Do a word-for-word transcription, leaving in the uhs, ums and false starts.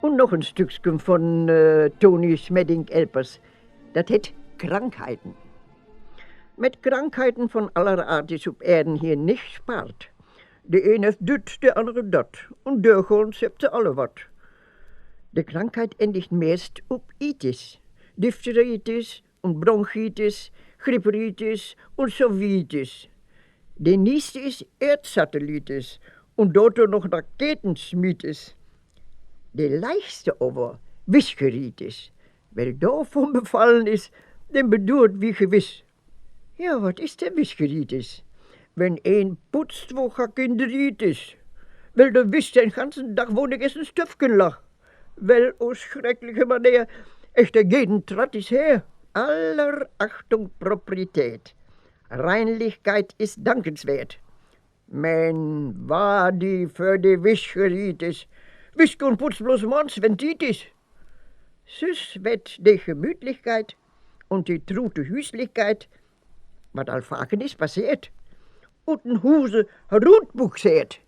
Un noch en Stücksken von Toni Schmedding-Elpers. Dat heet Krankheiten. Mit Krankheiten von aller Art is up Erden hier nich spaart. De een hett düt, de annere dat, un dörgaans hebbt se alle wat. De Krankheit endigt meist up itis: Diphtheritis un Bronchitis, Gripperitis un Sovitis. De nieste is Eerdsatellitis un dorto noch Raketensmitis. De leichtste aver, Wischeritis. Well dor von befallen is, den beduert wi gewiss. Ja, wat is denn Wischeritis? Wenn een putzt, wo gar keen Driet is. Well, dor wisst den ganzen Dag, wo nich es en Stöffken lag. Well, o schreckliche Maneer, echt, dor geiht en Tratt is her. Aller Achtung, Proprietät. Reinlichkeit is dankenswert. Men wahr di för de Wischeritis. Wisch un putz bloß morns, wenn Tiet is. Süss wett de Gemütlichkeit un de Truh to Hüüslichkeit, wat al faken is passeert, ut den Huse rutbugseert.